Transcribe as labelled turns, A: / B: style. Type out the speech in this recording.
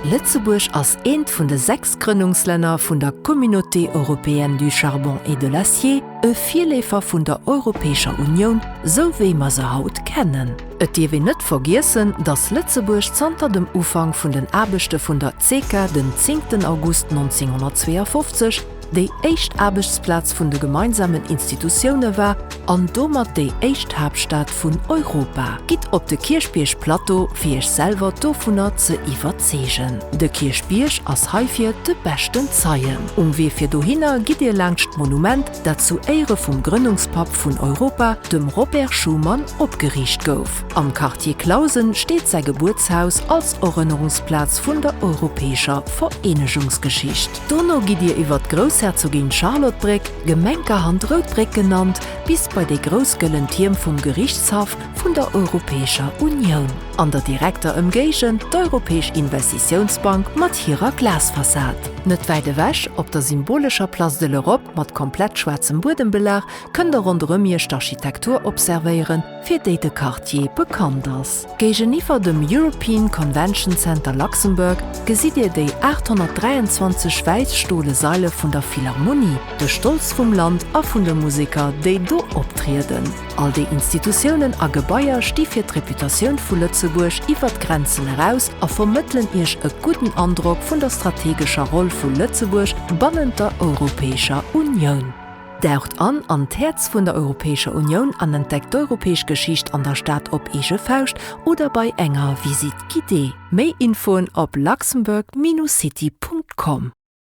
A: Lëtzebuerg ass eent vun de 6 Grënnungslänner vun der Communauté européenne du charbon et de l'acier, e Virleefer vun der Europäescher Unioun, sou wéi mer se haut kennen. Et dierf een net vergiessen, datt Lëtzebuerg zanter dem Ufank vun den Aarbechte vun der CECA den 10 August 1952 déi éischt Aarbechtsplaz vun de gemeinsamen Institutioune war an domat déi éischt Haaptstad vun Europa. Gitt op de Kierchbierg Plateau fir iech selwer dovunner ze iwwerzeegen. De Kierchbierg ass heifir de beschten Zeien. Um Wee fir dohinner gitt dir laanscht d'Monument, dat zu Éiere vum Grënnungspapp vun Europa, dem Robert Schuman, opgeriicht gouf. Am Quartier Clausen steet säi Gebuertshaus als Erënnerungsplaz vun der europäescher Vereenegungsgeschicht. Dono gitt Dir iwwer d'Groussherzogin Charlotte-Bréck, gemenkerhand Rout Bréck genannt, bis bei déi grouss gëllen Tierm vum Gerichtshaff vun der Europäescher Unioun. An der direkter Ëmgéigend d'Europäesch Investitiounsbank mat hirer Glasfassad. Net wäit ewech, op der symbolescher Place de l'Europe mat komplett schwaarzem Buedembelag, kënnt der ronderëm Iech d'Architektur observéieren, fir déi de Quartier bekannt ass. Géigeniwwer dem European Convention Center Luxembourg gesitt Dir déi 823 wäiss stole Saile vun der Philharmonie, de Stolz vum Land a vun de Museker, déi do optrieden. All déi Institutiounen a Gebaier sti fir d'Reputatioun vu Lëtzebuerg iwwer d'Grenzen eraus a vermëttelen Iech e gudden Androck vun der strategescher Roll vu Lëtzebuerg bannent der Europäescher Unioun. Daucht an an d'Häerz vun der Europäescher Unioun an entdeckt d'europäesch Geschicht an der Stad op eege Fauscht oder bei enger Visite guidée. Méi Infoen op luxembourg-city.com.